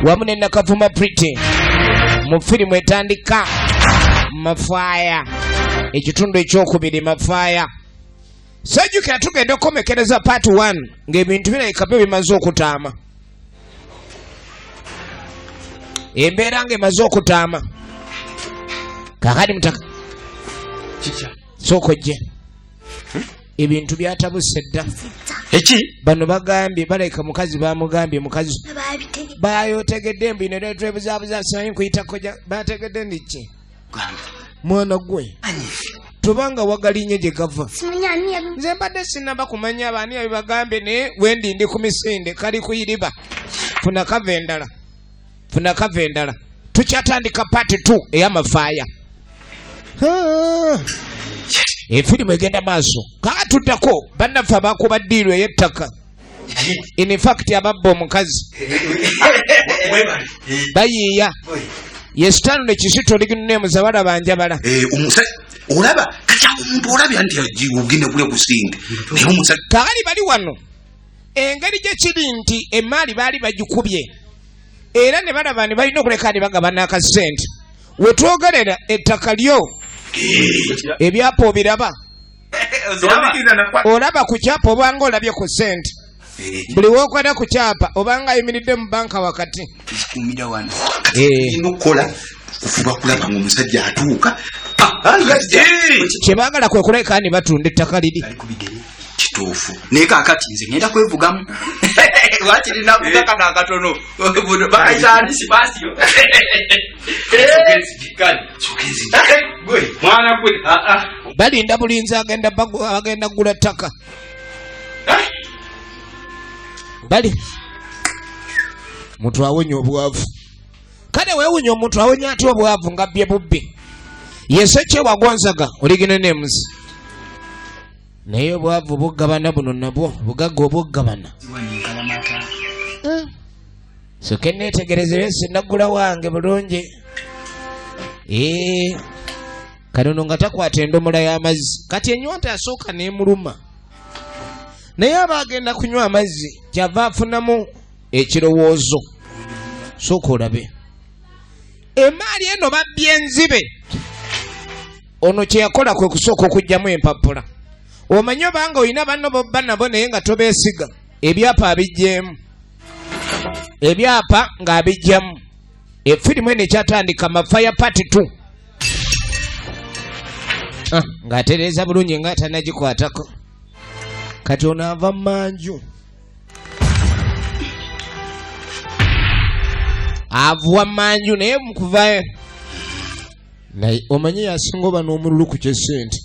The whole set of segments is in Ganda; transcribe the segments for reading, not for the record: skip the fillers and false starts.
Wamu ne Nakavuma Pretty mu firimu etandika Mafaaya, ekitundu ekyokubiri Mafaaya. Sejjukira tugenda okukomekereza part 1 ng'ebintu birabika byo bimaze okutaama, embeera ng'emaze okutaama. Kakati mutaka, sooka ojje, ebintu byatabuse dda. Eki? Bano bagambye balabika mukazi bamugambye mukazi bayotegedde mbu ino twebuzabuza, simanyi nkuyita koja, bategedde ndiki mwana gwe tobanga wagalinye gye gava. Nze mbadde sinaba kumanya abaani yabibagambye, naye wendi ndi ku misinde kali kuyiriba. Funa kava endala, funa kava endala. Tukyatandika part 2 ey'Amafaaya. Efirimu egenda maaso. Kaka tuddako bannaffe abakuba ddiiru ey'ettaka, in fact ababba omukazi bayiiya. Ye Stanley Kisito, original name Zabalaba Njabala. Olaba kati awo omuntu olabya nti ogenda kulya kusinga, naye omusajja Kaali bali wano, engeri gye kiri nti emaali baali bagikubye era ne balaba ne balina okuleka ne bagabana akasente. Wetwogerera ettaka lyo ebyapa obiraba, olaba ku kyapa obanga olabye ku sente. Buli wokwata ku kyapa obanga ayimiridde mu banka wakati. Zikumira wano. Kati olina okukola kufuba kulaba nga omusajja atuuka. Kyebaagala kwe kuleka ne batunda ettaka liri. Ali ku bigere. Kituufu. Naye kakati nze ngenda kwevugamu, lwakiri navuga kano akatono bakayitaani sipasiyo. Mwana gwe. Balinda bulinzi, agenda agenda kugula ttaka. Bali muntu awonya obwavu. Kale weewunya omuntu awonya atya obwavu nga bbye bubbi? Yese kyewagonzaga original names, naye obwavu bugabana buno nabwo bugagga obwogabana. Soke neetegereze sinagula wange bulungi. Ee, kanono nga takwata endomola y'amazzi, kati ennyonta asooka n'emuluma, naye aba agenda kunywa amazzi kyava afunamu ekirowoozo. Sooka olabe emaali eno babbye enzibe. Ono kye yakola kwe kusooka okuggyamu empapula. Omanyi obanga olina banno bobba nabo naye nga tobeesiga, ebyapa abiggyemu, ebyapa ng'abijjamu. Efirimu eno ekyatandika Mafaya part 2. Ah, ng'atereeza bulungi nga tanagikwatako. Kati ono ava manju, avuwa manju, naye mukuvayo naye omanyi yasinga oba n'omululu ku kyesente.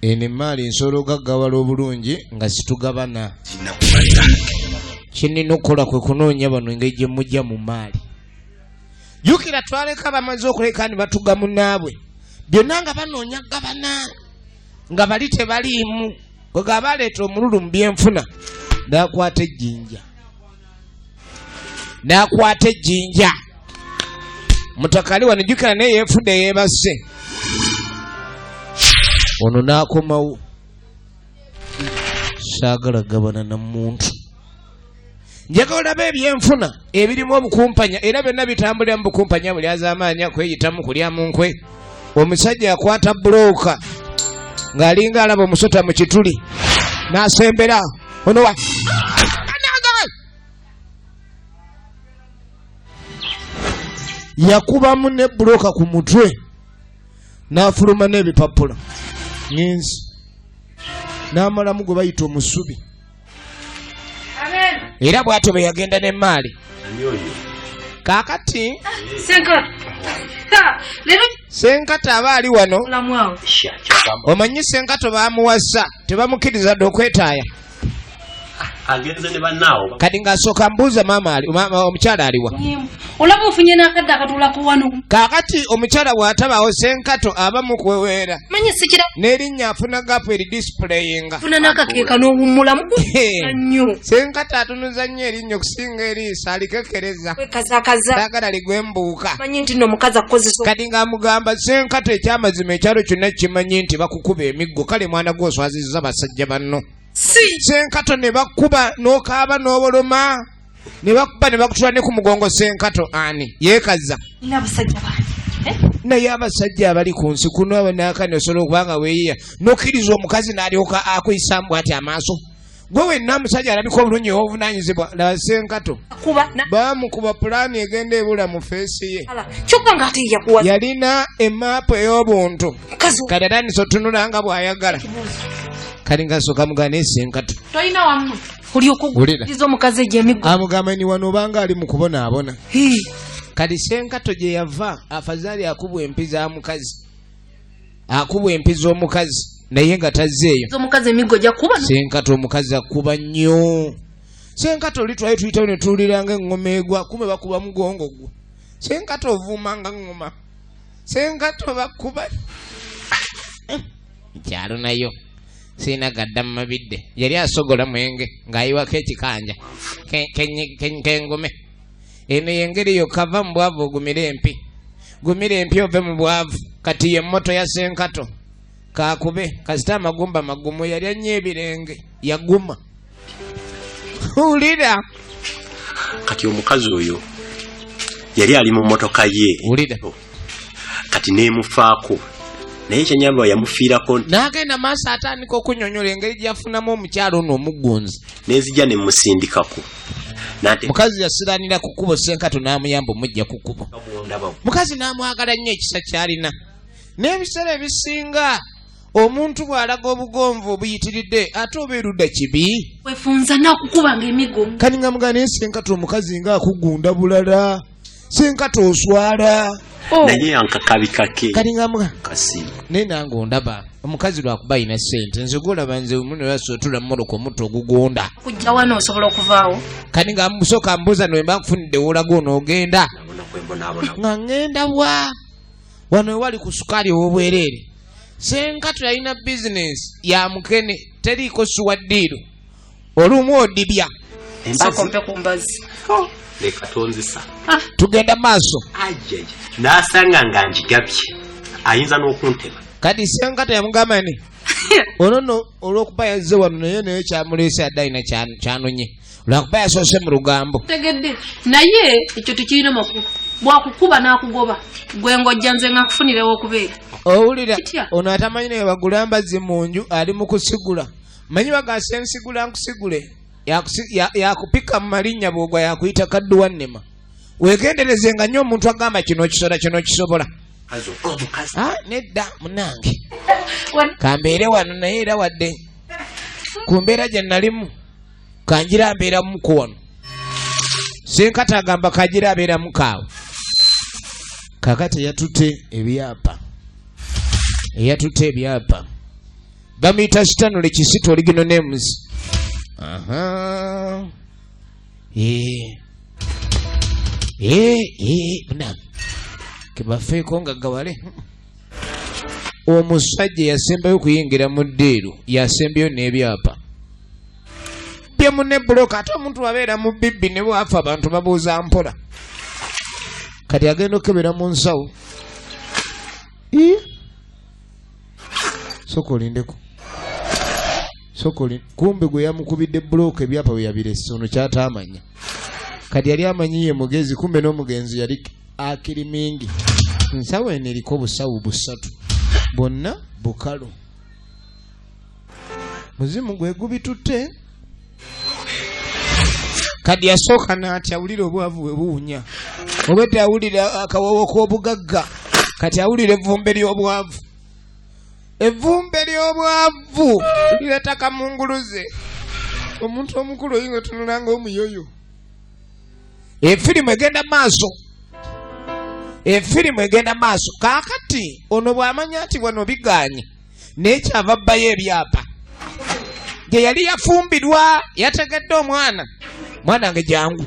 Eno emaali nsobola ogaggawala obulungi nga situgabana. Kinina okukola kwe kunoonya bano engeri gye mujja mu maali. Jjukira twaleka bamaze okuleka ne batuga munnaabwe byonna nga banoonya gabana nga bali tebaliimu. Kwegaba baleeta omululu mu byenfuna, n'akwata ejjinja, n'akwata ejjinja. Mutakali wano, jjukira naye yeefudde yeebase. Ono n'akomawo, saagala gabana na muntu, njagala olabe ebyenfuna ebirimu obukumpanya, era byonna bitambulira mu bukumpanya. Buli azaamaanya kweyitamu kulya mu nkwe. Omusajja akwata bulooka ng'alinga alaba omusota mu kituli, n'asembera ono wa yakubamu ne bulooka ku mutwe n'afuluma n'ebipapula ngenzi n'amalamu gwe bayita omusubi. Era bw'atyo bwe yagenda n'emaali. Kaakati Senkato. Leero Senkato aba ali wano. Mulamu awo. Omanyi Senkato bamuwasa, tebamukkiriza dde okwetaaya. Agenze ne bannaawo. Kati ng'asooka mbuuza maama ali maama omukyala aliwa? Olaba ofunye n'akadde akatuulako wano. Kaakati omukyala bw'atabaawo, Senkato aba mukuweweera. Manyi sikira. N'erinnya afuna gap eri displayinga. Funa n'akakeeka n'owummulamu nnyo. Senkato atunuza nnyo erinnyo okusinga eriiso, alikekereza. Kwekazakaza. Saagala ligwembuuka. Manyi nti nno omukazi akukozesa. Kati ng'amugamba, Senkato, ekyamazima ekyalo kyonna kimanyi nti bakukuba emiggo. Kale mwana gwe oswazizza basajja banno. Si. Senkato ne bakuba n'okaaba n'oboloma. Ne bakuba ne bakutula ne ku mugongo. Senkato ani yeekaza? N'abasajja bangi, eh? Naye abasajja abali ku nsi kuno abanakani, osobola okuba nga weeyiya nokkiriza omukazi n'alyoka akuyisaamu ati amaaso. Gwe wenna omusajja alabika obulungi owobuvunanyizibwa. Laba Senkato. Kuba na Baamukuba pulaani egenda ebula mu face ye. Ala, kyokka ng'ate yakuwa. Yalina emaapu ey'obuntu. Mukazi. Kati atandise otunula nga bw'ayagala. Kali nga sooka mugana naye Senkato. Tolina wammwe olyoka Wulira. ogiriza omukazi egyo emiggo. Amugamba ni wano obanga ali mu kubonaabona. Kati Senkato gye yava, afazaali akubwa empi za mukazi, akubwa empi z'omukazi naye nga tazzeeyo. Omukazi emiggo gyakuba. Senkato omukazi akuba nnyo. Senkato oli twali tuyitawo ne tuwulira nga eŋŋoma egwa, kume bakuba mugongo gwo. Senkato ovuuma nga ŋŋoma. Senkato bakuba kyalo nayo sirina gadda mu mabidde. Yali asogola mwenge ng'ayiwako ekikanja k'engome. Eno yengeri yokka va mu bwavu ogumire empi, gumira empi ove mu bwavu. Kati ye motto ya Senkato. Kakube kasita amagumba magumu, yalya nnyo ebirenge, yaguma. Wulira. Kati omukazi oyo yali ali mu motoka ye. Wulira. Kati nemufaako, naye ekyenyamba yamufiirako. N'agenda maaso atandika okunyonyola engeri gye yafunamu omukyalo ono omuggunzi. Nenzija nemusindikako nante. Mukazi yasiranira ku kkubo, Senkato n'amuyamba omujja ku kkubo. Ndaba. Mukazi n'amwagala nnyo, ekisa kyalina. N'ebiseera ebisinga omuntu bw'alaga obugonvu obuyitiridde ate oba erudda kibi. Wefunza nakukubanga emiggo. Kati nga mugana naye Senkato omukazi nga akugunda bulala, Senkato oswala. Oh. Naye ankakabikake. Kati nga muga kasi. Naye nange ondaba omukazi lwakuba alina sente, nze gwolaba nze muno lwasi otula mmotoka omutto ogugonda. Kujja wano osobola okuvaawo. Kati nga musooka mbuuza nwemba nkufunidde wolaga onoogenda. Nabona kwembonaabona. Nga ŋŋenda wa wano ewali ku sukaali ow'obwereere. Senkato yalina bizinensi ya mukene, teriiko suwa ddiiro, olumu odibya. Sooka ompe ku mbazi. Leka tonzisa. Tugenda maaso. Ajaja n'asanga nga njigabye ayinza n'okuntema. Kati Senkato yamugamba ni ono nno olw'okuba yazze wano naye naye kyamuleese adde alina kyanonye lwakuba yasoose mu lugambo. Tegedde, naye ekyo tekirina makulu. Bwakukuba n'akugoba gwe ng'ojja nze nga nkufunirewo okubeera. Owulira? Kitya? Ono atamanyi naye bagula mbazzi mu nju, ali mu kusigula. Manyi bagasa ensigula nkusigule. Yakupika mu malinnya bwogwa yakuyita kadduwa nnema. Wegendereze nga nnyo omuntu agamba kino okisobola, kino okisobola. Omukazi. Ah, nedda munange, kambeere wano naye era wadde ku mbeera gye nalimu kanjira mbeeramuku wano. Senkata agamba kagira abeeramu kaawe. Kakati eyatutte ebyapa, eyatutte ebyapa bamuyita Stanley Kisito, original names. Aha. Munange kebafeeko nga gawale. Omusajja yasembayo okuyingira mu ddiiru, yasembyeyo n'ebyapa bye munne buloka. Ate omuntu wabeera mu bibbi ne bwafa abantu babuuza mpola. Kati agenda okukebera mu nsawo. Ii. Sooka olindeko, sooka olinde. Kumbe gwe yamukubidde bulooka ebyapa bwe yabirese ono kyataamanya. Kati yali amanyi ye mugezi, kumbe n'omugenzi yali akiri mingi. Nsawo eno eriko obusawo busatu, bwonna bukalu, muzimu gwe gubitutte. Kati yasooka n'atya. Awulira obwavu bwe buwunya, obwedde awulira akawowo k'obugagga, kati awulira evvumbe ly'obwavu. Evvumbe ly'obwavu lireeta kamunguluze. Omuntu omukulu oyinza otunula ng'omuyoyo. Efirimu egenda maaso, efirimu egenda maaso. Kaakati ono bw'amanya nti wano biganye, naye kyava bbayo ebyapa gye yali yafumbirwa. Yategedde omwana, mwana wange jangu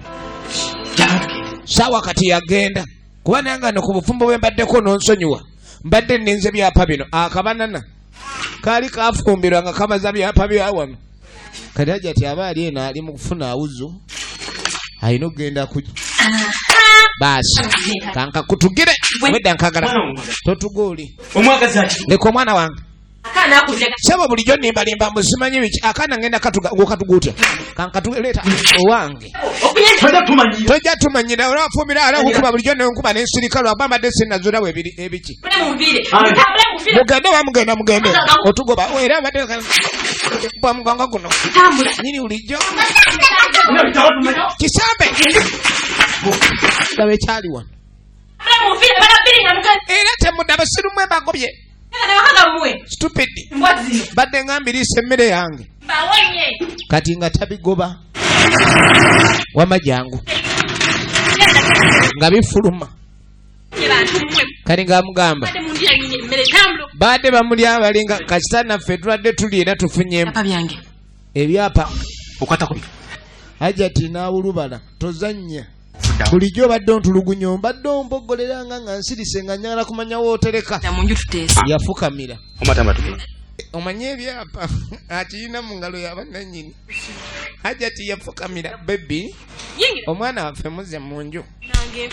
saawa. Kati yagenda kuba nange no ku bufumbo bwe mbaddeko nonsonyiwa, mbadde nninze byapa bino. Akabanana kaali kafumbirwa nga kabaza byapa bya wano. Kati aja ati aba ali eno ali mu kufuna awuzu, alina okugenda ku baasi kankakutugire. Obedda nkagala totuga oli. Omwagazi ati. Leka omwana wange. Sebo bulijjo nimbalimba mbu simanyi biki akaana ngenda katuga gokatuga otya kankatuleeta owange tojja tumanyira olafumira ala kukuba bulijjo nenkuba nensirika lwaba mbadde sinazulawo ebiki mugende oba mugenda mugende otugoba era mbadde bwa mugongo guno nyini bulijjo kisambe laba ekyali wano era temudda basiru mwe bagobye stupid badde nga mbiriisa emmere yange kati nga tabigoba wama jangu nga bifuluma kati nga amugamba baadde bamulya balinga kasita naffe tuladde tuli era tufunyemu ebyapa hajati n'awulubala tozannya bulijjo obadde ontulugunya ombadde omboggolera nga nga nsirise nga njagala kumanya wootereka yafukamira omanye ebyapa akirina mu ngalo yabananyini hajati yafukamira bebi omwana waffe muze mu nju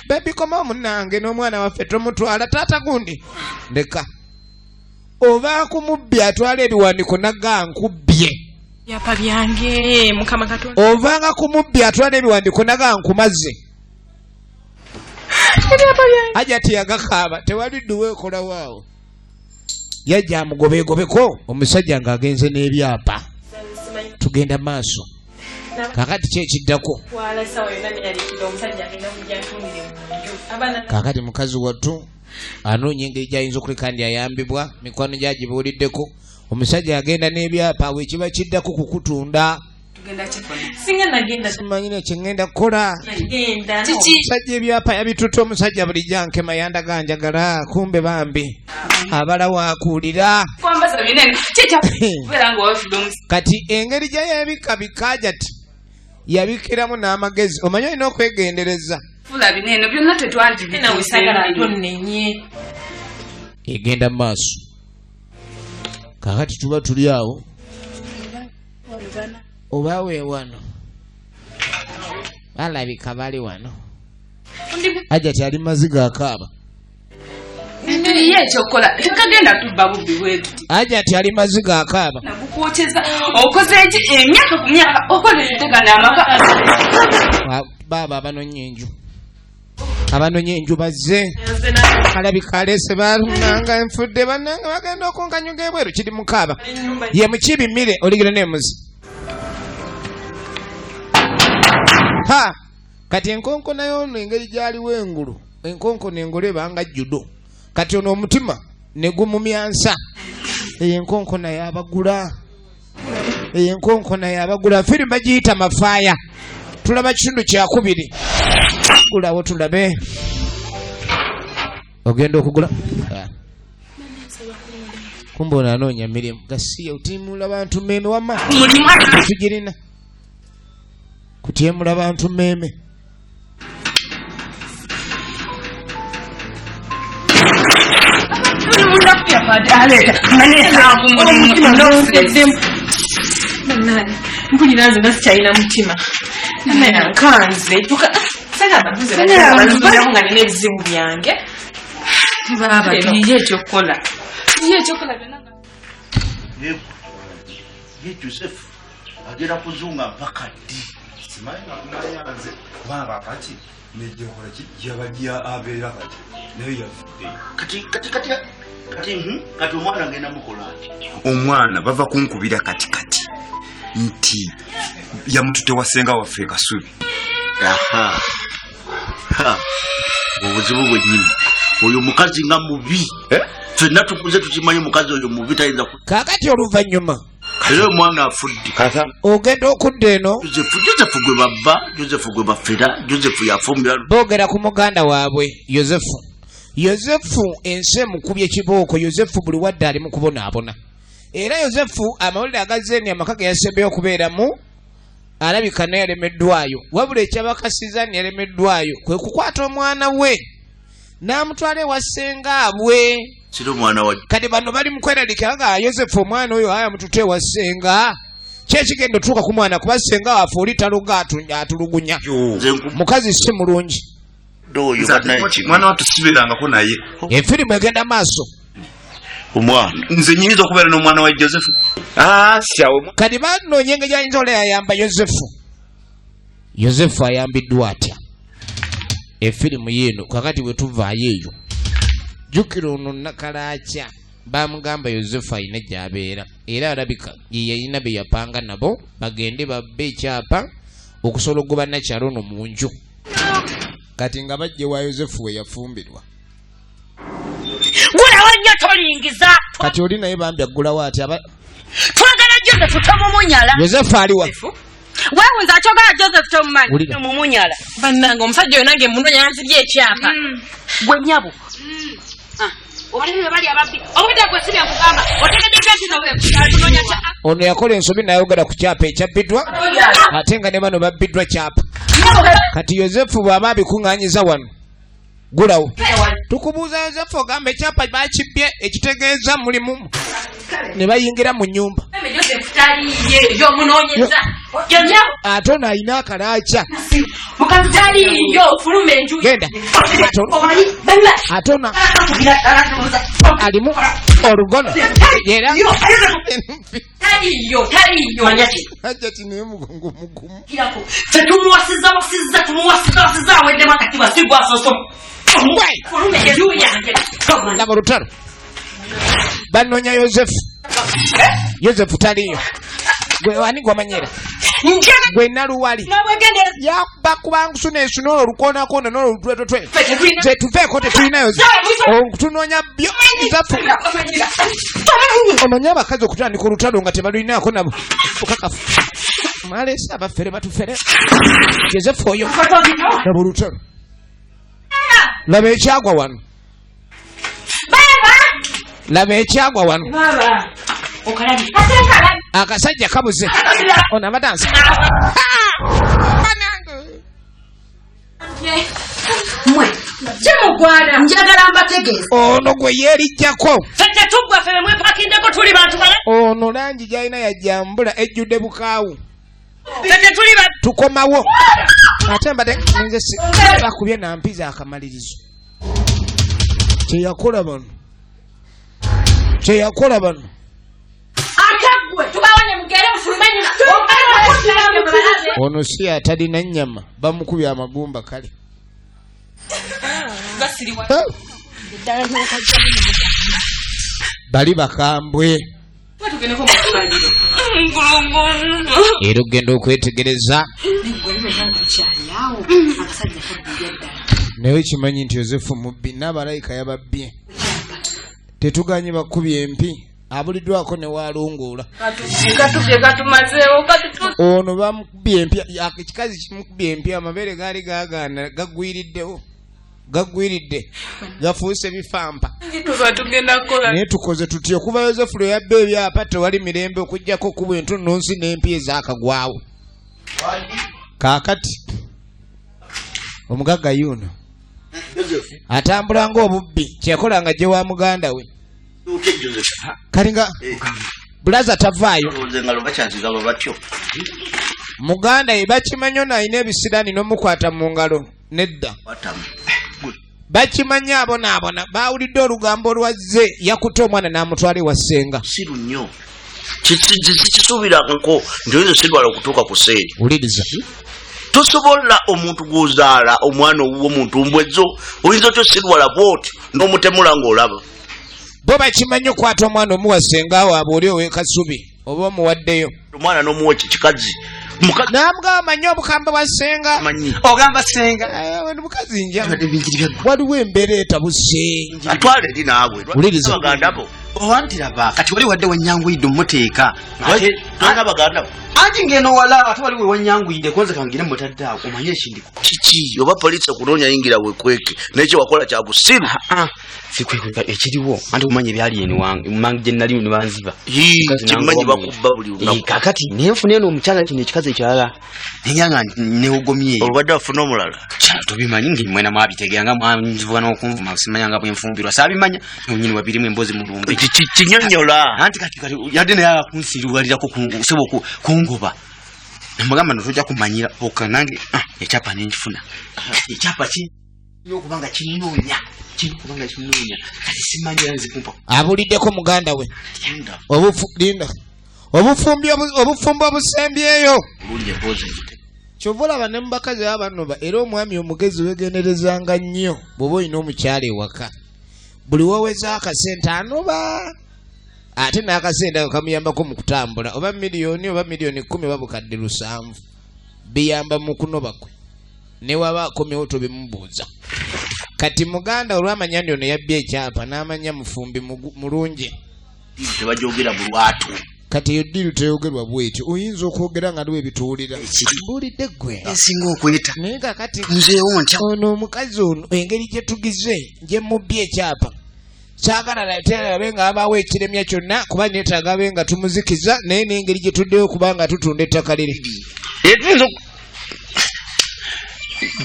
bebi komawo munange n'omwana waffe tomutwala taata gundi ndeka oba kumubbi atwala ebiwandiiko naga nkubbye byapa byange mukama katonda ovanga kumubbi atwala ebiwandiiko naga nkumaze hajati yagakaaba tewali dduwa ekolawo awo yajja amugobegobeko omusajja ng'agenze n'ebyapa tugenda maaso kakati ki ekiddako kakati mukazi wattu anoonya engeri gyayinza okuleka ndi ayambibwa mikwano gyagibuuliddeko omusajja agenda n'ebyapa awo ekiba kiddako kukutunda simanyi nekyengenda kukola omusajja ebyapa yabitutte omusajja bulijjo ankema yandaga njagala kumbe bambi abala wakuulira kati engeri gyayabikabika jati yabikiramu n'amagezi omanyi olina okwegendereza egenda mu maaso kakati tuba tuli awo oba we wano balabika bali wano hajati ali maziga akaaba tuyiye ekyokukola tekagenda tubba bubbi bwetuti hajati ali maziga akaaba nagukwokeza okoze eki emyaka ku myaka okola entegana amaka baaba abanonya enju abanonya enju bazze alabika aleese bananga nfudde bananga bagenda okunkanyuga ebweru kiri mukaaba ye mukibimire oligire nemuzi ha kati enkonkona yono engeri gyaliwo engulu enkonkona engolo ebanga judo kati ono omutima negumumyansa eyo enkonkona yabagula eyo enkonkona yabagula firimu bagiyita mafaaya tulaba kitundu kyakubiri gulawo tulabe ogenda okugula kumbe ono anoonya mirimu gasiya otimula bantu meeme wamma tugirina kutyemula bantu meeme mpulira nze nga sikyalina mutima naye nkanze nga nina ebizibu byange baaba tuyiye ekyokukola tuyiye ekyokukola byonna ye Joseph agenda kuzunga mpaka ddi? Simanyi nakumanya nze kubanga kati nejekola ki yabajja abeera kati naye yavudde kati kati kati kati kati omwana agenda mukola ati omwana bava kunkubira kati kati nti yamutute wa ssenga waffe Kasubi. Aha obuzibu bwennyini oyo mukazi nga mubi ffenna tukuze tukimanyi omukazi oyo mubi tayinza kakati oluvannyuma era omwana afudde ogenda okudda eno Joseph gwe babba Joseph gwe bafera Joseph yafumbira boogera ku muganda waabwe Yosefu Yosefu ensi emukubye kibooko Yosefu buli wadde ali mu kubonaabona era Yosefu amawulire agazze ni amaka ge yasembeyo okubeeramu alabika naye yalemeddwayo wabula ekyabakasiza ni yalemeddwayo kwe kukwata omwana we n'amutwala ewa ssengaabwe siri omwana wa kati bano bali mu kweraliikira nga Yosefu omwana oyo aya mutute ewa ssenga kyekigenda otuuka ku mwana kuba ssenga waffe oli taloga atulugunya mukazi si mulungi mwana wattu sibeerangako naye efirimu egenda maaso Omwana Nze nyinza okubeera n'omwana wa Joseph? Ah, syawo. Kati banoonya engeri ayinza ola yayamba Yosefu. Yosefu ayambiddwa atya? Efirimu yiino. Kakati bwe tuvaayo eyo, jjukira ono Nakalaakya bamugamba Yosefu alina gy'abeera, era alabika ye yalina be yapanga nabo bagende babbe ekyapa okusobola okugoba nakyalo ono mu nju. Kati nga bajje wa Yosefu we yafumbirwa. Gulawo nnyo, tolingiza. Kati oli naye bambi aggulawo ati aba Twagala Joseph, tomumunyala. Yosefu aliwa? Weewunza akyogala Joseph tomumanyi. Wulira. Mumunyala. Bannange, omusajja oyo nange munonya, yanzibye ekyapa. Gwe nyabo obalebe bali ababbi obudde gwe si byenkugamba otegeddeko nti notunonya. Ono yakola ensobi nayogera ku kyapa ekyabbiddwa, ate nga ne bano babbiddwa kyapa. Kati Yosefu bw'aba abikuŋŋaanyiza wano, gulawo tukubuuza. Yosefu ogamba ekyapa bakibbye, ekitegeeza mulimu ne bayingira mu nnyumba. Joseph taliiyo, yomunoonyeza yo nyabo. Ate ono alina akalaaca. Mukazi taliiyo, fuluma enju. Genda. Omanyi banna. Ate ono alimu olugono era. Taliiyo, taliiyo. Ajja kinaye mugongo mugumu. Ffe tumuwasiza wasiza, tumuwasiza wasiza, aweddemu akatiba si gwasoso. Fuluma enju yange. Laba olutalo, banoonya Yosefu. Yosefu taliyo. Gwe ani gwamanyira? Gwe Naluwali yabakubangusu nesuna olwo olukoonakona nolwo olutwetwetwe. Nze tuveeko, tetulina Yosefu, tunoonya byo Yosefu. Omanyi abakazi okutandika olutalo nga tebalulinaako nabo bukakafu. Mwaleese abafere batufere. Yosefu oyo, laba olutalo, laba ekyagwa wano, laba ekyagwa wano. Akasajja kabuze. Ono abadansi. Mwe kimugwana, njagala mbategeeza. Ono gwe yeerijjako. Ffe tetuggwa, ffe bemwepakindeko tuli bantu bala. Ono langi gyalina yajambula ejjudde bukaawu. Ffe tetuli ba. Tukomawo ate mbadde nze bakubye nampiza akamalirizo. Kyeyakola bano, kyeyakola bano. Ate gwe tubawonye, mugere mufulume nyuma. Ono si atalina nnyama, bamukubye amagumba kale. Ha! Bali bakambwe. Tugendeko mu ddwaliro. Era okugenda okwetegereza Awo akasajja kabbirya ddala. Naye kimanyi nti Yosefu mubbi n'abalayika yababbye. Tetuganye bakubye empi, abuliddwako ne walunguula. Katubye, katumazeewo katutu. Ono bamukubye empi, ekikazi kimukubye empi, amabeere gaali gagaana, gagwiriddewo, gagwiridde, gafuuse bifampa. Tuba tugenda kukola. Naye tukoze tutya? Okuva Yosefu lwe yabba ebyapa tewali mirembe, okugjako okuba entunnunsi n'empi ezaakagwawo. Kaakati omugagga yuno atambula ng'obubbi kyeyakola nga gye wa muganda we. Otya Joseph? Kalinga bulaza tavaayo. Olowooza engalo bakyazigaba batyo? Muganda ye bakimanyi ono alina ebisiraani n'omukwata mu ngalo nedda. Watamu. Bakimanyi abonaabona, bawulidde olugambo olwazze yakutte omwana n'amutwala ewa ssenga. Siru nnyo. Sikisuubirako nti oyinza osirwala okutuuka ku seeri. Wuliriza. Tosobola omuntu gw'ozaala omwana owuwo mu ntumbwe zo, oyinza otya osirwala bw'otyo n'omutemula ng'olaba? Bo bakimanyi okwata omwana omuwa ssenga waabwe oli ow'ekasubi oba omuwaddeyo. Omwana n'omuwa kikazi mukazi. Namugamba manyi obukambwe bwa ssenga. Manyi. Ogamba senga. Mukazi nja waliwo embeera etabuse. Atwala eri naawe. Wuliriza. Baganda bo. Owanti laba kati wali wadde wanyanguyidde omuteeka. Tolina baganda bo? Anti ngeno wala ate wali wewanyanguyidde konze kangire mutadde awo omanye ekindiko. Kiki oba poliisi ekunoonya, yingira wekweke, naye kyewakola kya busiru. Sikwekweka, ekiriwo anti omanye ebyali eno wange mange gye nali nebanziba. Hii, kimanyi bakubba buli lunaku. Kakati nenfuna eno omukyala kino ekikazi ekirala naye nga newogomye. Olubadde wafuna omulala? Kyalo tobimanyi nga mwena mwabitegera nga mwanvuga n'okunvuma, simanya nga bwenfumbirwa saabimanya nyini wabirimu emboozi mulumbe. Kinyonyola. Anti kati kati yadde naye akunsiruwalirako sebo kungoba, namugamba no tojja kumanyira okka nange ekyapa nenkifuna ekyapa ki. Okubanga kinoonya, kirina okubanga kinoonya. Kati simanyi era nzikumpa. Abuliddeko muganda we. Linda. Obufumbo obusembyeyo. Bulungi emboozi ngite. Kyova olaba ne mu bakazi baba banoba, era omwami omugezi weegenderezanga nnyo bw'oba olina omukyala ewaka. Buli w'oweza akasente anoba, ate n'akasente ako kamuyambako mu kutambula, oba miliyoni oba miliyoni 10 oba 700,000, biyamba mu kunoba kwe. Ne waba akomyewo tobimubuuza. Kati muganda olwamanya nti ono yabbye ekyapa, n'amanya mufumbi mulungi. Tebajogera mu lwatu. Kati eyo ddiiru teyogerwa bwetyo, oyinza okwogera nga liwo ebituwulira. Mbuulidde ggwe. Esinga okweta. Naye kakati Nzeewo ntya? Ono omukazi ono engeri gye tugize gye mubbye ekyapa, saagala ate abe nga abaawo ekiremya kyonna, kuba neetaaga abe nga tumuzikiza, naye n'engeri gye tuddeyo kuba nga tutunda ettaka liri. Tuyinza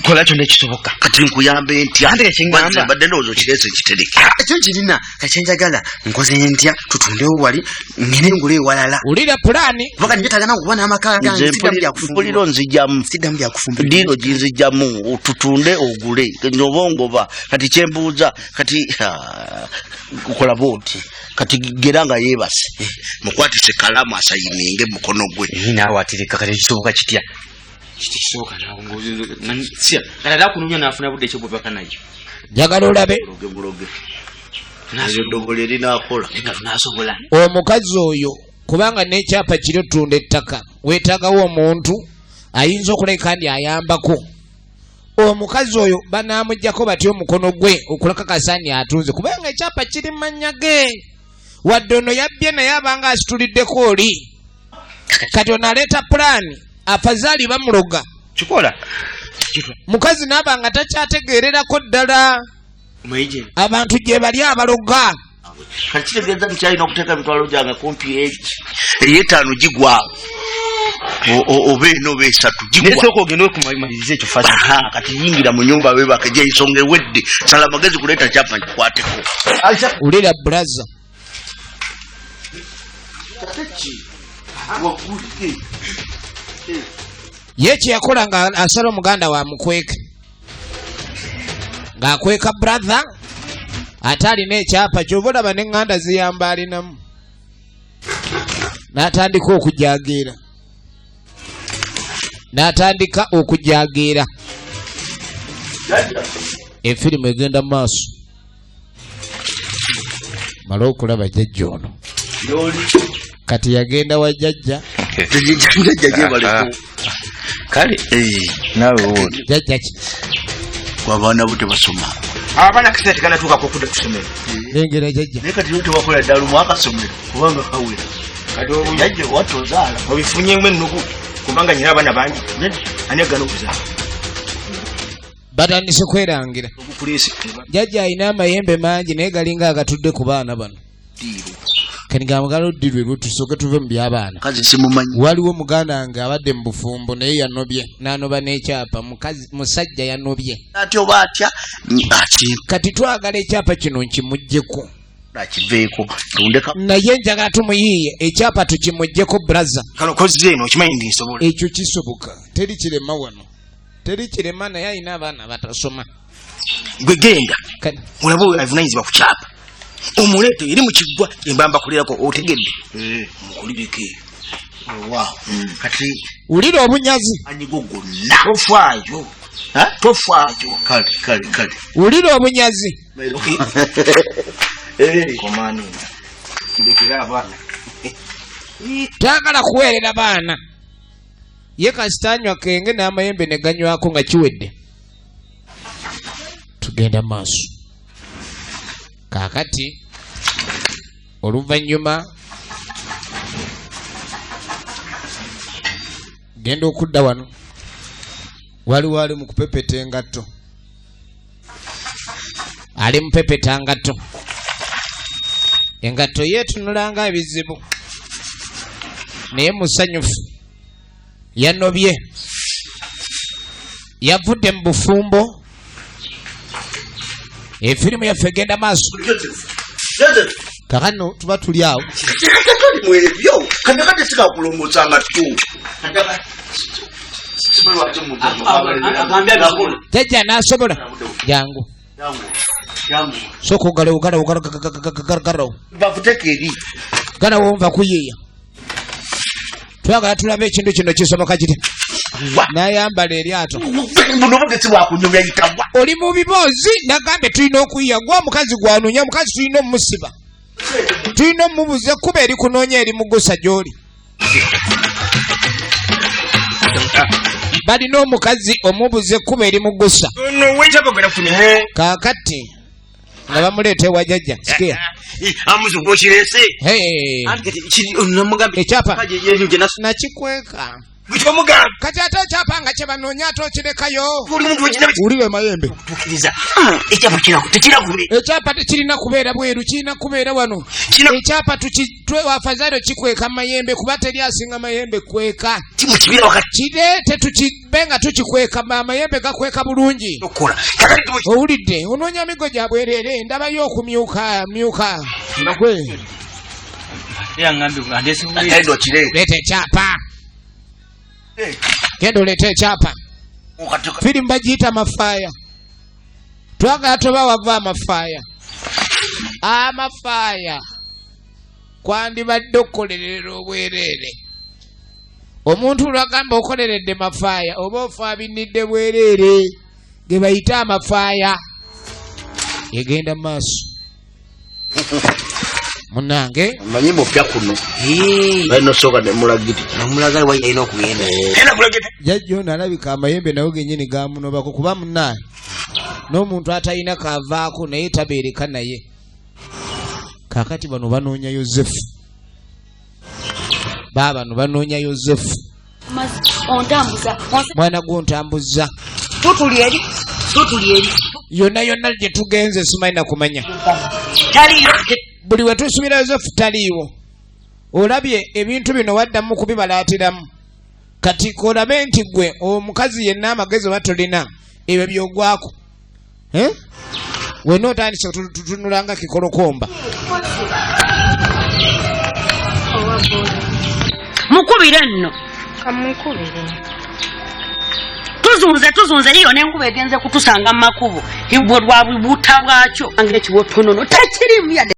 kola kyonna ekisoboka. Kati nkuyambe ntya? Ante kyeŋŋamba. Nze mbadde ndowooza okireese kitereke. Ekyo kirina kakyenjagala nkoze ntya tutundewo wali ngende ngule ewalala. Wulira pulaani. Kuba kati njetaaga nange okuba n'amaka gange. Nze Siddamu byakufumbirwa. mpulira onzijjamu. Siddamu byakufumbirwa. Ddiiro ginzijjamu, tutunde ogule oba ongoba. Kati kyembuuza kati, kola bwoti, kati gera nga yeebase, mukwatise kalamu asayininge mukono gwe. Naye naawe atereka, kati kisoboka kitya? Kisoboka naawe sya kati ate akunumya n'afuna budde ekyobubaka nayo. Njagala olabe. Buloge buloge, eryo ddogolo erinaakola. Naye nga tunasobola. Omukazi oyo kubanga n'ekyapa kiri otunda ettaka, weetaagawo omuntu ayinza okulabika ndi ayambako omukazi oyo. Banaamugjako batya omukono gwe okulakakasa nti atunze, kubanga ekyapa kiri mu mannya ge? Wadde ono yabbye, naye abanga asituliddeko oli. Kati ono aleeta pulaani, afazaali bamuloga. Kikola. Mukazi naaba nga takyategeererako ddala. Omanyi abantu gye bali abaloga. Kati kitegeeza nti kyalina okuteeka emitwalo gyange kumpi egi ey'etaano gigwawo, oba ena oba esatu naye gigwa. Sooka ogende okumaliriza ekyo fasi. Aha, kati yingira mu nyumba webake, gye ensonga ewedde. Sala amagezi kuleeta kyapa nkikwateko. Wulira braza. Ye kye yakola nga asala omuganda wa mukweke, ng'akweka brother ate alina ekyapa. Kyova olaba n'eŋŋanda ziyamba, alinamu n'atandika okujageera, n'atandika okujageera. Efirimu egenda mu maaso. Male okulaba jjajja ono. Kati yagenda wa jjajja. Jjajja gyebaleko. Kale naawe wooli. Jjajja ki? Abaana bo tebasoma? Abaana kasita tekanatuukako okudda ku ssomero. Lengera jjajja. Naye kati yo tebakola ddala lumu akasomero kubanga kawera. Kati jjajja owatta ozaala. Obifunyemu ennugu kubanga nyina abaana bangi, ani agana okuzaala? Batandise kwerangira. Ogukuleese. Jjajja alina amayembe mangi, naye galinga agatudde ku baana bano. Kati gamugala oddirwe lwe tusooke tuve mu by'abaana. Kazi simumanyi. Waliwo muganda wange abadde mu bufumbo, naye yanobye n'anoba n'ekyapa. Mukazi musajja yanobye. Ate oba atya akimpa. Kati twagala ekyapa kino nkimuggyeko. Akiveeko tundeka. Naye njagala tumuyiiye ekyapa tukimuggyeko, braza. Kano kozze eno okimanyi ndi nsobola. Ekyo kisoboka, teri kirema wano, teri kirema, naye alina abaana batasoma. Gwe genda Kati olabe oyo avunanyizibwa ku kyapa, omuleete eri mu kiggwa embamba kulerako, otegedde? Mukulireko. Wa kati Wulira obunyazi. Anyigo gonna. Tofaayo, tofaayo. Kale kale kale. Wulira obunyazi. Komani ndekera abaana. Taagala kuweerera baana. Ye kasita anywa kenge n'amayembe ne ganywako nga kiwedde. Tugenda maaso. Kaakati oluvannyuma genda okudda wano, waliwo ali mu kupepeta engatto, ali mupepeta ngatto. Engatto yeetunulanga ebizibu, naye musanyufu. Yanobye, yavudde mu bufumbo. Efirimu yaffe egenda maaso. Kakano tuba tuli awo. Toli mu ebyo kati kati sikakulongoosa nga tu. Jajja anasobola. Jangu. Sooka ogalewo, galawo, galawo. Bakuteka eri. Galawo nva kuyiiya. Twagala tulabe ekintu kino kisoboka kiti. N'ayambala eryato. Buno obudde si bwakunyumya yitawa. Oli mu biboozi nagambye tulina okuyiya gwe omukazi gwanoonya omukazi tulina omusiba. Tulina omubuuza ekkuba erikunoonya erimugusa gy'oli. Balina omukazi omubuuza ekkuba erimugusa. Kaakati nga bamuleeta ewa jjajja sikia. Ekyapa nakikweka. Kati ate ekyapa nga kye banoonya ate okirekayo. Wulira mayembe. Ekyapa tekirina kubeera bweru, kirina kubeera wano. Ekyapa afadhali kikweka mayembe kuba teri asinga mayembe kweka. Kireete tukibe nga tukikweka, amayembe gakweka bulungi. Owulidde onoonya migo gya bwereere ndabayo okumyuka myuka. Gwe. Leeta ekyapa. Genda oleete ekyapa. Firimu bagiyita Mafaaya. Twagala toba wava amafaaya. Amafaaya kwandibadde okukolerera obwereere. Omuntu lwagamba okoleredde mafaaya oba ofaabinidde bwereere ge bayita amafaaya. Egenda mu maaso. Munnange. Manyi mupya kuno. Balina osooka ne mulagiri. Nomulagala wali alina okugenda. Jjajja ono alabika amayembe nago gennyini gamunobako kuba munnange n'omuntu atalina kaavaako naye tabeereka naye. Kaakati bano banoonya Yozefu. Baabano banoonya Yozefu. Ontambuza. Mwana gw'ontambuza. Tutuli eri. Tutuli eri. Yonna yonna gye tugenze simanyi na kumanya. Taliyo. Buli we tusubira Yozefu taliiwo. Olabye ebintu bino waddamu kubibalaatiramu. Kati k'olabe nti ggwe omukazi yenna amagezi oba tolina ebyo by'ogwako. Wenna otandise tutunula nga kikolokomba. Mukubire nno. Kamukubire. Tuzunze tuzunze yiyo n'enkuba egenze kutusanga mu makubo. Ibwo lwa buta bwakyo. Ange kiwotonono tekirimu yadde.